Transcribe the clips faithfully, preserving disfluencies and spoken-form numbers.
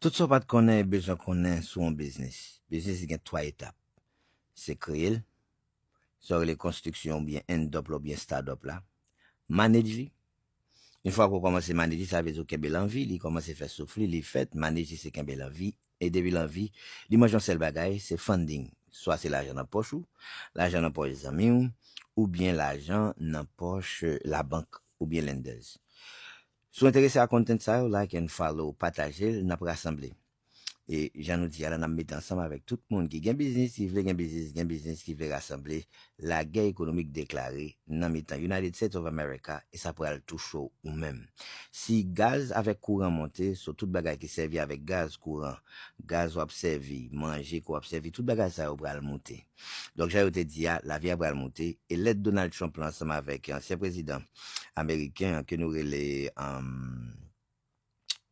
Tout sa w pa t konnen e bezwen konnen sou yon biznis. Biznis gen twa etap. Se kreye l, sa w rele konstriksyon oubyen end up la oubyen start up la. Manage li. Yon fwa ke w kòmanse manage li, sa vle di w kenbe l an vi, li kòmanse fè souf li, li fèt, manage li se kenbe l an vi, e depi l an vi, li manje yon sèl bagay, se funding. Swa se lajan nan pòch ou, lajan nan pòch zanmi w, oubyen lajan nan pòch labank oubyen lenders. Si w enterese a content sa yo, like and follow, pataje l, n ap rasanble. E jan nou di a la, n ap mete ansanm avèk tout moun ki gen biznis, ki vle gen biznis, gen biznis, ki vle rasanble. Lagè ekonomik deklare nan mitan United States of America e sa pral touche w ou menm. Si gaz avèk kouran monte, so tout bagay ki sèvi avèk gaz, kouran, gaz w ap sèvi, manje ke w ap sèvi, tout bagay sa yo pral monte. Donk, jan yo te di a, lavi a pral monte. E lèt Donald Trump la ansanm avèk ansyen prezidan ameriken an ke nou rele um,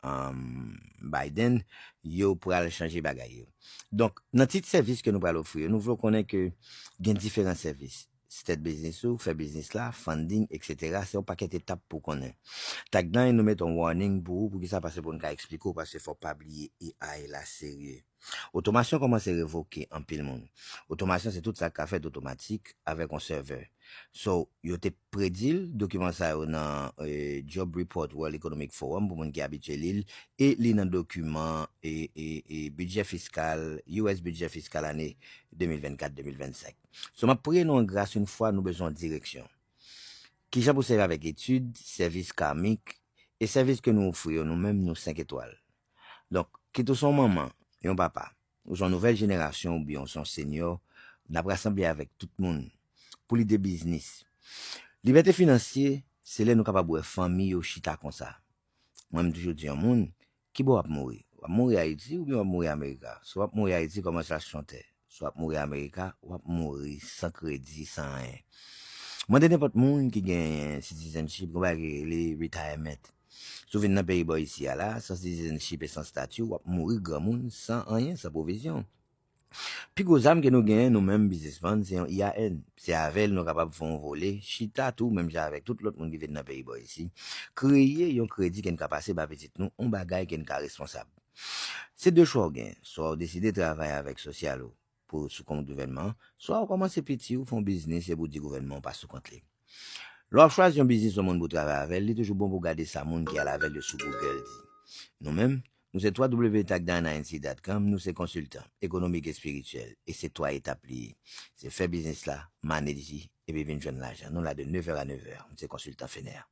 um, Biden, yo pral chanje bagay yo. Donk, nan tit sèvis ke nou pral ofri yo, nou vle konnen ke gen diferan sèvis. Se tèt biznis ou, fè biznis la, funding, et cetera. Se yon pakèt etap pou konnen. Tagdan, nou met yon warning pou ou, poukisa? Paske pou n ka eksplike w, paske fò w pa bliye A I la serye. Otomasyon kòmanse revoke anpil moun. Otomasyon se tout sa k ka fèt otomatik avèk yon sèvè. So, yo te predi l, dokiman sa yo nan eh, Job Report World Economic Forum pou moun ki abitye li l, e li nan dokiman e, e, e bidjè fiskal, U S bidjè fiskal ane de mil vennkat de mil vennsenk. So, m ap priye nou an gras yon fwa nou bezwen yon direksyon. Kijan pou sèvi avèk etid, sèvis karmik, e sèvis ke nou ofri yo nou menm nou senk etwal. Donk, kit ou se yon manman, yon papa, ou se yon nouvèl jenerasyon oubyen ou se yon senyò, n ap rasanble avèk tout moun pou lide biznis. Libète finansye, se lè nou kapab wè fanmi yo chita konsa. Mwen, m toujou di yon moun, kibò w ap mouri? W ap mouri Ayiti oubyen w ap mouri Amerika? Si w ap mouri Ayiti, kòmanse achte yon tè. Si w ap mouri Amerika, w ap mouri san kredi, san anyen. Mande nenpòt moun ki gen citizenship, gen bagay ki rele retirement. Si w vin nan peyi bò isi a la, san citizenship e san stati, w ap mouri granmoun, san anyen, san pwovizyon. Pi gwo zam ke nou genyen, nou menm biznismann, se yon I A N. Se avè l nou kapab fè yon vole, chita tou, menm jan avèk tout lòt moun ki vin nan peyi bò isi, kreye yon kredi ke n ka pase ba pitit nou, yon bagay ke n ka responsab. Se de chwa w gen, swa w deside travay avèk sosyal ou pou sou kont gouvènman, swa w kòmanse piti ou fè yon biznis epi w di gouvènman w pa sou kont li. Lè w ap chwazi yon biznis, yon moun pou travay avè l, li toujou bon pou w gade sa moun ki al avè l yo sou Google di. Nou menm, nou se twa w w w tagdanainc dot com, nou se konsiltan ekonomik espirityèl, e se twa etap li ye. Se fè biznis la, manage li, epi vin jwenn lajan. Nou la de nevè a nevè, m se konsiltan Fener.